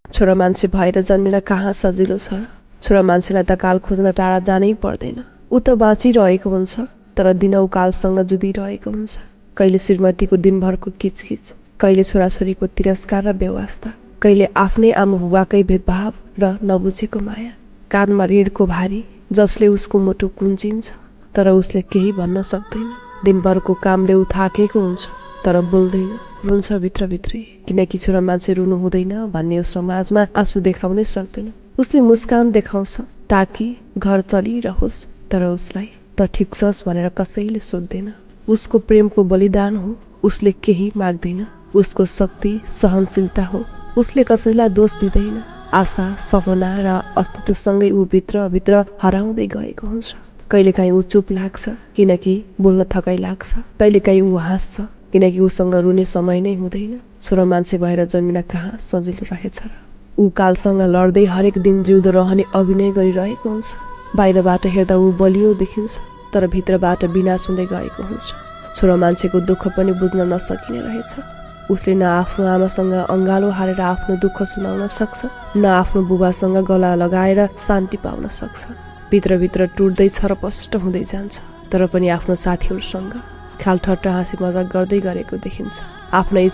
छोरा मान्छे भएर जन्मिन कहाँ सजिलो छ। छोरा मान्छेलाई त काल खोज्न टाढा जानै पर्दैन। ऊ त बाँचिरहेको हुन्छ, तर दिन ऊ कालसँग जुधिरहेको हुन्छ। कहिले श्रीमतीको दिनभरको किचकिच, कहिले छोराछोरीको तिरस्कार र बेवास्ता, कहिले आफ्नै आमा बुबाकै भेदभाव र नबुझेको माया। काँधमा ऋणको भारी जसले उसको मुटु कुन्चिन्छ, तर उसले केही भन्न सक्दैन। दिनभरको कामले ऊ थाकेको हुन्छ, तर बोल्दैन, रुन्छ भित्रभित्रै। किनकि छोरा मान्छे रुनु हुँदैन भन्ने समाजमा आँसु देखाउनै सक्दैन। उसले मुस्कान देखाउँछ ताकि घर चलिरहोस्, तर उसलाई त ठिक छस् भनेर कसैले सोध्दैन। उसको प्रेमको बलिदान हो, उसले केही माग्दैन। उसको शक्ति सहनशीलता हो, उसले कसैलाई दोष दिँदैन। आशा, सपना र अस्तित्वसँगै ऊ भित्रभित्र हराउँदै गएको हुन्छ। कहिलेकाहीँ ऊ चुप लाग्छ किनकि बोल्न थकाइ लाग्छ। कहिलेकाहीँ ऊ हाँस्छ किनकि उसँग रुने समय नै हुँदैन। छोरा मान्छे भएर जन्मिन कहाँ सजिलो रहेछ र। ऊ कालसँग लड्दै हरेक दिन जिउँदो रहने अभिनय गरिरहेको हुन्छ। बाहिरबाट हेर्दा ऊ बलियो देखिन्छ, तर भित्रबाट विनाश हुँदै गएको हुन्छ। छोरा मान्छेको दुःख पनि बुझ्न नसकिने रहेछ। उसले न आफ्नो आमासँग अँगालो हालेर आफ्नो दुःख सुनाउन सक्छ, न आफ्नो बुबासँग गला लगाएर शान्ति पाउन सक्छ। भित्रभित्र टुट्दै छरपष्ट हुँदै जान्छ, तर पनि आफ्नो साथीहरूसँग खालठट्टा हाँसी मजाक गर्दै गरेको देखिन्छ। आफ्नै